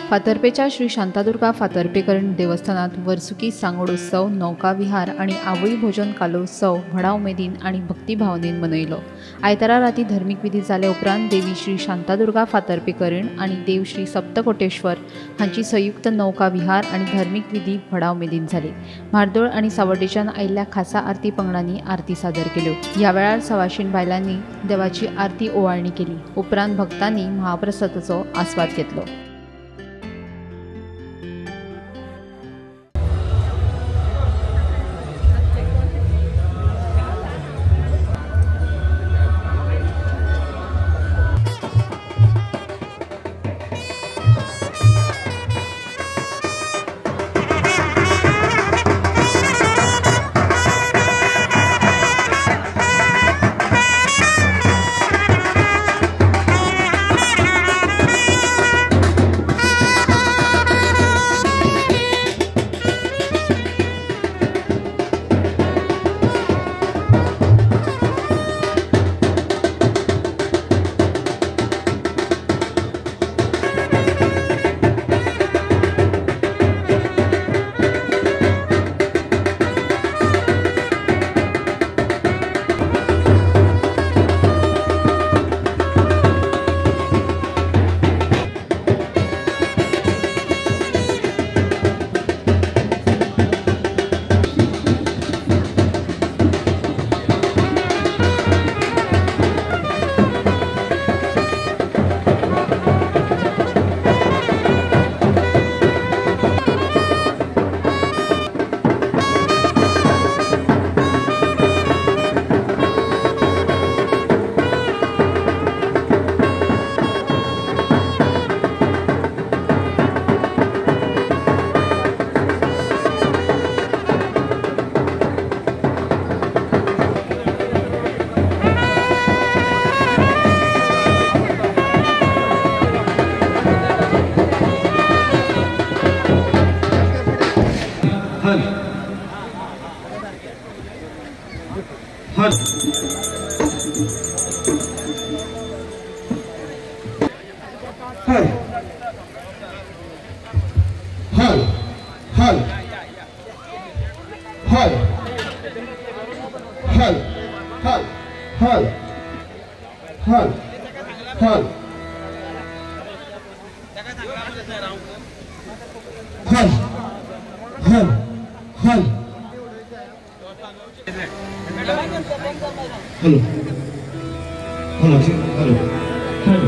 फातर्पेच्या श्री शांतादुर्गा फातर्पेकरण देवस्थानात वर्सुकी सांगोड उत्सव, नौका विहार आणि आवळी भोजन कालोत्सव व्हडा उमेदीन आणि भक्तिभावनेन मनयलो। आयतारा राती धर्मीक विधी जाले उपरांत देवी श्री शांतादुर्गा फातर्पेकरण आणि देव श्री सप्तकोटेश्वर हांची संयुक्त नौका विहार आणि धर्मीक विधी व्हडा उमेदीन जाली। म्हार्दोळ आणि सावर्डेच्यान आयिल्ल्या खासा आरती पंगडांनी आरती सादर केल्यो। ह्या वेळार सवाशीण बायलांनी देवाची आरती ओवाळणी केली। उपरांत भक्तांनी महाप्रसादाचो आस्वाद घेतलो। हल हल हल हल हल हल हल हल हल हल हल हल हल। Hello hello hello hello.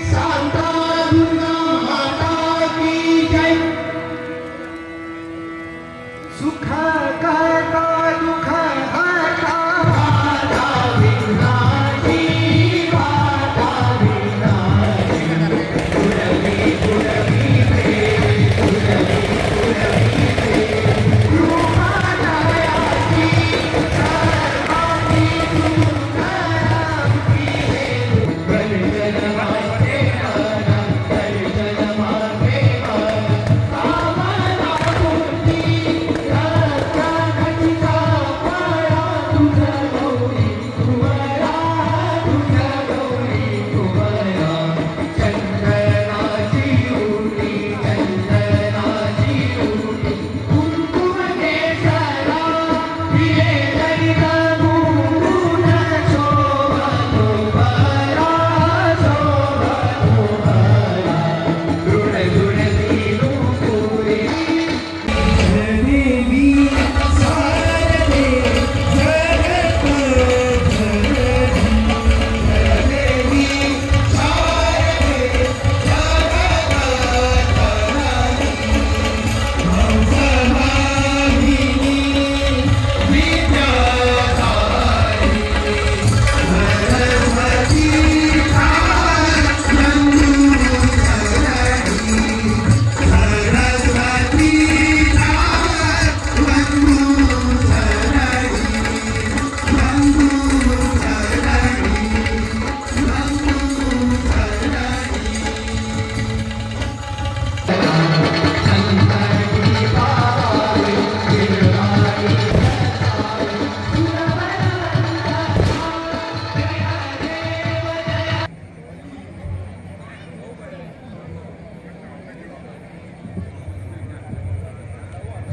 Santa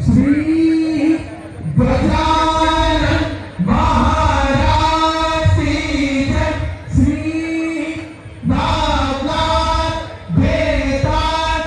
Shri Gajanan Maharaj की जय। श्री नागनाथ बेताल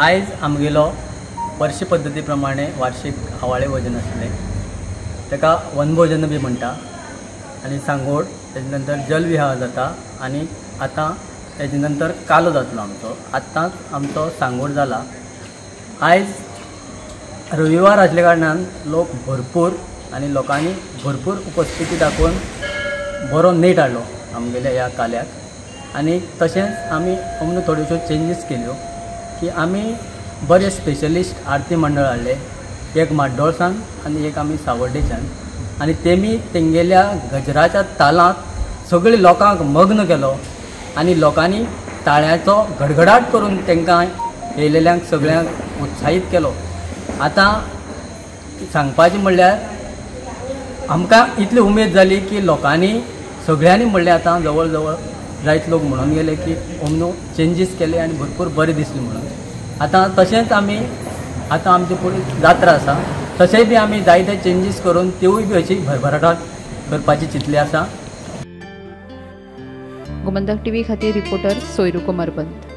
आयज आमगेलो वर्ष पद्दती प्रमाणे वार्षिक आवाळे भोजन आसलें, ताका वनभोजन बी म्हणटा आनी सांगोड, तेजे नंतर जलविहार जाता आनी आतां तेजे नंतर कालो जातलो आमचो. आतांच आमचो सांगोड जाला. आयज रविवार आसल्या कारणान लोक भरपूर आनी लोकांनी भरपूर उपस्थिती दाखोवन बरो नेट हाडलो आमगेल्या ह्या काल्याक. आनी तशेंच आमी अमून थोड्योश्यो चेंजीस केल्यो की आमी बरे स्पेशलिस्ट आरती मंडळ हाडले, एक म्हाड्डोळसान आनी एक आमी सावर्डेच्यान, आनी तेमी तेंगेल्या गजराच्या तालांत सगळे लोकांक मग्न केलो आनी लोकांनी ताळ्याचो गडगडाट करून तांकां येयलेल्यांक सगळ्यांक उत्साहीत केलो. आतां सांगपाचें म्हणल्यार आमकां इतली उमेद जाली की लोकांनी सगळ्यांनी म्हणलें आतां जवळ जवळ जायत लोक म्हणून गेले की ओमनो चेंजीस केले आनी भरपूर बरें दिसलें म्हणून. आतां तशेंच आमी आतां आमची फुडें जात्रा आसा, तशेंय बी आमी जायते चेंजीस करून त्योय बी अशी भरभराट करपाची चिंतली आसा. गोमंतक टीव्ही खातीर रिपोर्टर सोयरू कोमरपंत.